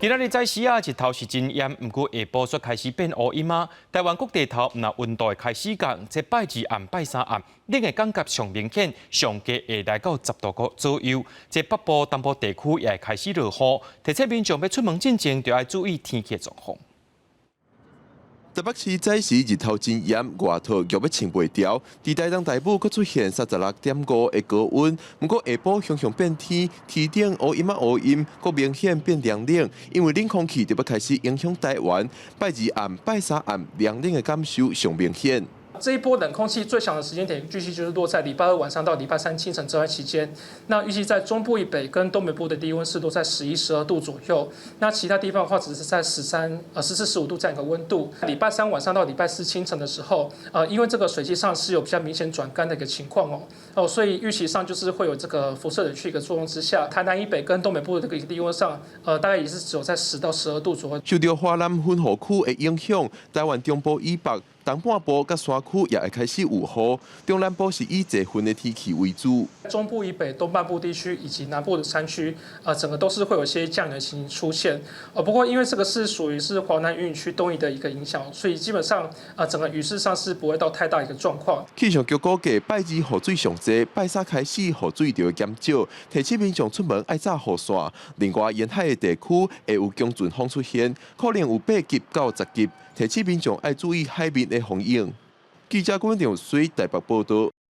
今仔日早時啊，日頭是真炎，毋過下晡卻開始變烏陰啊。台灣各地頭毋但溫度會開始降，這拜二暗、拜三暗，冷的感覺上明顯，上低會來到10度左右。這北部、東部地區也會開始落雨，提醒民眾欲出門進前，就愛注意天氣狀況。台北市早時日頭真炎，外套欲欲穿袂牢。佇台東大武閣出現36.5的高溫，毋過下晡向向變天，天頂烏陰仔烏陰，閣明顯變涼冷，因為冷空氣就欲開始影響台灣。拜二暗、拜三暗，涼冷的感受上明顯。這一波冷空氣最強的時間點，預計就是落在禮拜二晚上到禮拜三清晨這段期間。那預計在中部以北跟東北部的低溫是落在11、12度左右。那其他地方的話，只是在13、14、15度這樣一個溫度。禮拜三晚上到禮拜四清晨的時候，因為這個水汽上是有比較明顯轉乾的一個情況哦，所以預期上就是會有這個輻射冷卻一個作用之下，台南以北跟東北部的這個低溫上，大概也是只有在10到12度左右。受著華南雲雨區的影響，台灣中部以北、東半部佮山區也會開始有雨，中南部是以濟雲的天氣為主。中部以北、東半部地區以及南部的山區，整個都是會有一些降雨的情形出現。不過因為這個是屬於是華南雲雨區東移的一個影響，所以基本上，整個雨勢上是不會到太大一個狀況。氣象局估計，拜二雨水上濟，拜三開始雨水就會減少，提醒民眾出門愛紮雨傘。另外，沿海的地區會有強陣風出現，可能有8級到10級，提醒民眾愛注意海面的風湧。記者郭文水台北報道。